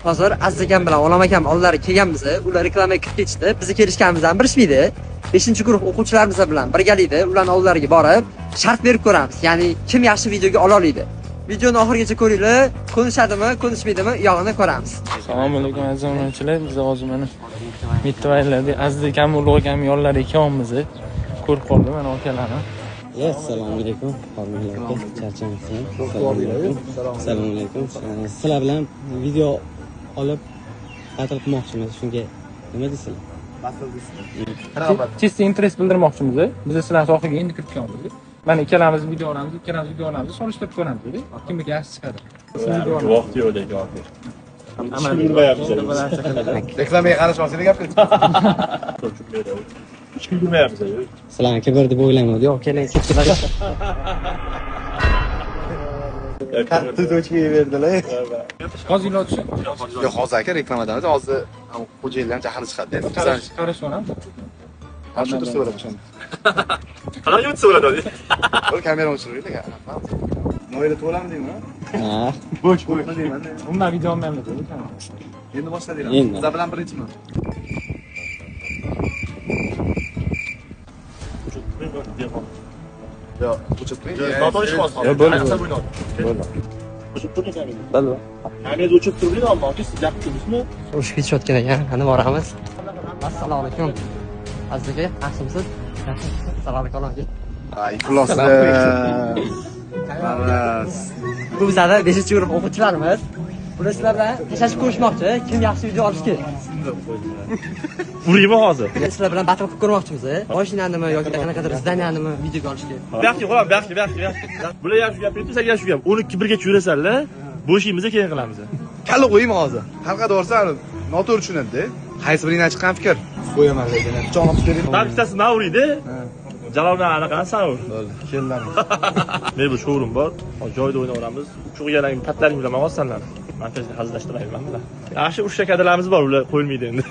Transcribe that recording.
Hozir Aziz akam bilan Olam akam oldilari kelganmiz, ular reklamaga kirib ketishdi. Bizni kelishganimizdan bilishmaydi. 5-guruh o'quvchilarimiz bilan birgalikda ularning oldilariga borib, shart berib ko'ramiz. Ya'ni kim yaxshi videoga ola oladi. Videoni oxirigacha ko'ringlar, ko'nishadimi, ko'nishmaydimi, yog'ini ko'ramiz. Assalomu alaykum aziz obunachilar. Biz hozir mana Mittibaylarda Aziz akam, Ulug' akam yo'llariga kelyapmiz. Ko'rib qoldim mana akalarni. Assalomu alaykum. Hormatli aka, charchamaysan. Assalomu alaykum. Sizlar bilan video olib battle qilmoqchimiz. Shunga nima deysizlar? Чисто интерес bildirmoqchimiz. Biz sizlar sohaga endi kirib kelamiz. Mana ikkalamiz video olamiz, ikkalamiz video olamiz, solishtirib ko'ramiz. Kimniki yaxshi chiqadi. Vaqt yo'q lekin hozir. Hech kim bilmayapmiz. Reklamaga qarashmaslik gap. Hech kim bilmayapmiz. Sizlarni kibr deb o'ylayman. Yo'q, keling, ketdik. Katta tochkaga berdilar. Hozir iloji. Yo'q, hozir aka reklamadamiz. Hozir xo'jayinlar ham jahli chiqadi. Qarash olamiz. Shu tursa bo'ladi o'shanda. Qanaqa o'tsa bo'ladi? Bir kamera o'chiraylik aka. Noila to'lam deyman. Ha. Bo'sh bo'sh deyman. Umuman video olmaymiz. Endi boshladik. Endi. Sizlar bilan birinchimi? Yo'q, o'chirib turing. Noto'g'ri chiqyapsiz hozir. Bo'ldi. O'chirib turing kamerani. Bo'ldi. Kamerani o'chirib turing, allohga siz gap qildingizmi? Urushib ketishayotgan ekan, qani boramiz. Assalomu alaykum. Aziz aka, yaxshimisiz? Assalomu alaykum aka. Ay, ifloslar. Bu bizada 5-guruh o'quvchilarimiz. Bular sizlar bilan tashlashib ko'rishmoqchi, kim yaxshi video olishga. Uraymi hozir? Sizlar bilan battle qilib ko'rmoqchimiz. Mashinanimi yoki qanaqadir zdaniyani videoga olishga. Buyoqqa qo'yam, buyoqqa, buyoqqa, buyoqqa. Bular ham shu gap aytdi, sen ham shu gap. 12 birgacha yurasanlar, bo'shimiz keyin qilamiz. Kalla qo'yaymi hozir? Xalqada borsa noto'g'ri tushunadi. Qaysi biringdan chiqqan fikr? Qo'yaman lekin. Pichoq olib bering. Tan bittasi man uraydi. Jaloldan anaqani san ur. Bo'ldi, keldim. Men bu shourim bor. Joyda o'ynayveramiz. Shu patlaring bilan man olsanlar. Montajni hazillashtirmayman bilan. Yaxshi uchta kadrlarimiz bor, ular qo'yilmaydi endi.